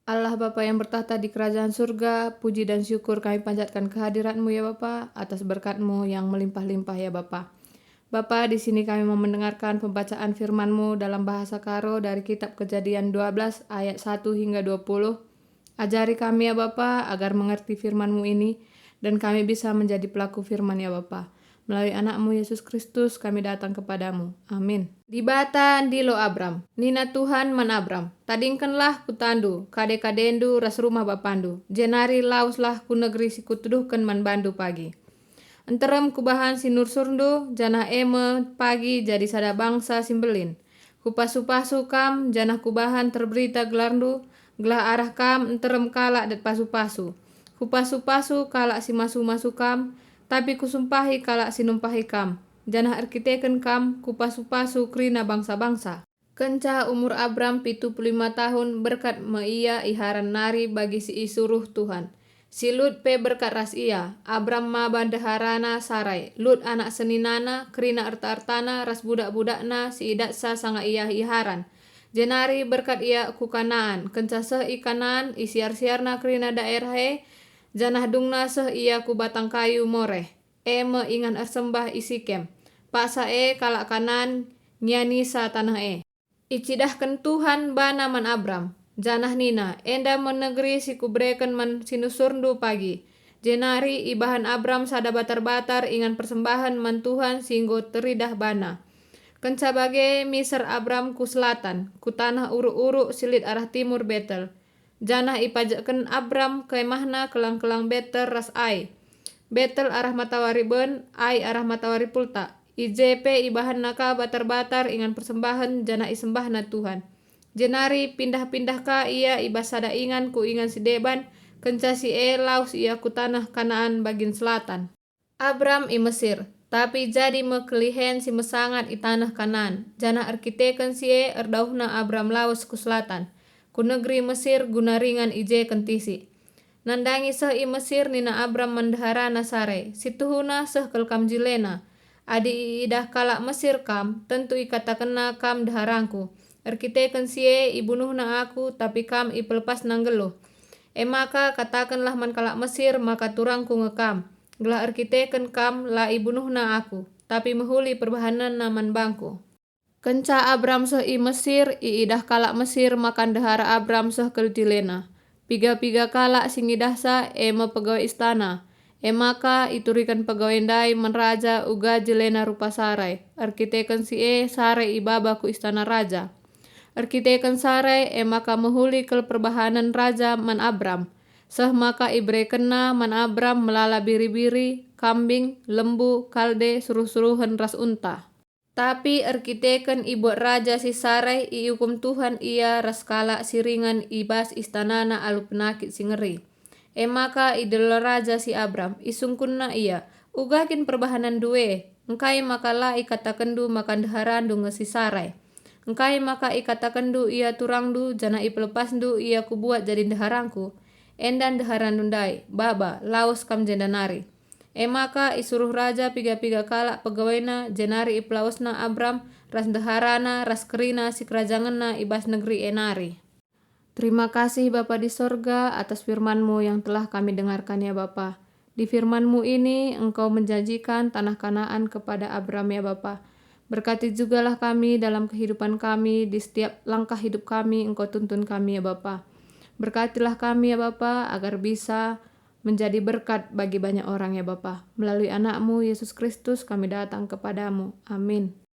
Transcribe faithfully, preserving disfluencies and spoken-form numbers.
Allah Bapa yang bertakhta di kerajaan surga, puji dan syukur kami panjatkan kehadirat-Mu ya Bapa, atas berkat-Mu yang melimpah-limpah ya Bapa. Bapa, di sini kami mau mendengarkan pembacaan firman-Mu dalam bahasa Karo dari kitab Kejadian dua belas ayat satu hingga dua puluh. Ajari kami ya Bapa, agar mengerti firman-Mu ini, dan kami bisa menjadi pelaku firman ya Bapa. Melalui Anak-Mu Yesus Kristus kami datang kepada-Mu. Amin. Dibata ndilo Abram. Nina Tuhan man Abram, "Tadingkenlah kutandu, kade-kadendu ras rumah bapandu, jenari laweslah ku negeri si kutuduhken man bandu pagi. Nterem kubahan sinursurndu, janah e me pagi jadi sada bangsa si mbelin. Kupasu-pasu kam, janah kubahan terberita gelarndu, gelah arah kam nterem kalak dat pasu-pasu. Kupasu-pasu kalak si masu-masu kam, tapi kusumpahi kalak si numpahi kam, janah erkiteken kam kupasu-pasu kerina bangsa-bangsa." Kenca umur Abram pitu puluh lima tahun, berkat me ia i Haran nari bagi si isuruh Tuhan. Si Lut pe berkat ras ia. Abram maba ndeharana Sarai, Lut anak seninana, kerina erta-ertana ras budak-budakna si idatsa sanga ia i Haran. Jenari berkat ia ku Kanaan. Kenca seh i Kanaan, isiar-siarna kerina daerah e, janah dungna seh ia ku batang kayu Moreh, e me ingan ersembah i Sikem. Paksa e kalak Kanaan ngianisa taneh e. Icidahken Tuhan bana man Abram, janah nina, "Enda me negeri si kubereken man sinusurndu pagi." Jenari ibahan Abram sada batar-batar ingan persembahen man Tuhan si enggo teridah bana. Kenca bage miser Abram ku selatan, ku taneh uruk-uruk si lit arah timur Betel. Janah ipajekken Abram kemahna kelang-kelang Betel ras Ai. Betel arah matawari ben, Ai arah matawari pultak. I je pe ibahanna ka batar-batar ingan persembahen, janah isembahna Tuhan. Jenari pindah-pindah ka ia i bas sada ingan ku ingan si deban, kenca si e lawes ia ku taneh Kanaan bagin selatan. Abram i Mesir, tapi jadi me kelihen si mesangat i taneh Kanaan, janah erkiteken si e erdauhna Abram lawes ku selatan, ku negeri Mesir guna ringan i je kentisik. Nandangi seh i Mesir nina Abram man ndeharana Sarai, "Situhuna seh kal kam jilena. Adi iidah kalak Mesir kam, tentu ikatakenna kam ndeharangku. Erkiteken si e ibunuhna aku, tapi kam ipelepasna nggeluh. E maka katakenlah man kalak Mesir maka turangku nge kam, gelah erkiteken kam la ibunuhna aku, tapi mehuli perbahanenna man bangku." Kenca Abram seh i Mesir, iidah kalak Mesir maka ndehara Abram seh kal jilena. Piga-piga kalak si ngidahsa, e me pegawai istana. E maka ituriken pegawai ndai man raja uga jilena rupa Sarai. Erkiteken si e, Sarai ibaba ku istana raja. Erkiteken Sarai, e maka mehuli kal perbahanen raja man Abram. Seh maka iberekenna man Abram melala biri-biri, kambing, lembu, kalde, suruh-suruhen ras unta. Tapi erkiteken ibuat raja si Sarai, iukum Tuhan ia ras kalak si ringan i bas istanana alu penakit si ngeri. E maka idilo raja si Abram, isungkunna ia, "Uga kin perbahanenndu e? Engkai maka la ikatakenndu maka ndeharandu nge si Sarai? Engkai maka ikatakenndu ia turangndu, janah ipelepasndu ia kubuat jadi ndeharangku? Enda ndeharandu ndai, baba, lawes kam jenda nari." E maka isuruh raja piga-piga kalak pegawaina, jenari ipelawesna Abram ras ndeharana ras kerina sikerajangenna i bas negeri e nari. Terima kasih, Bapa di sorga, atas firman-Mu yang telah kami dengarkan, ya Bapa. Di firman-Mu ini Engkau menjanjikan tanah Kanaan kepada Abram, ya Bapa. Berkati jugalah kami dalam kehidupan kami, di setiap langkah hidup kami Engkau tuntun kami, ya Bapa. Berkatilah kami, ya Bapa, agar bisa menjadi berkat bagi banyak orang, ya Bapa. Melalui Anak-Mu, Yesus Kristus, kami datang kepada-Mu. Amin.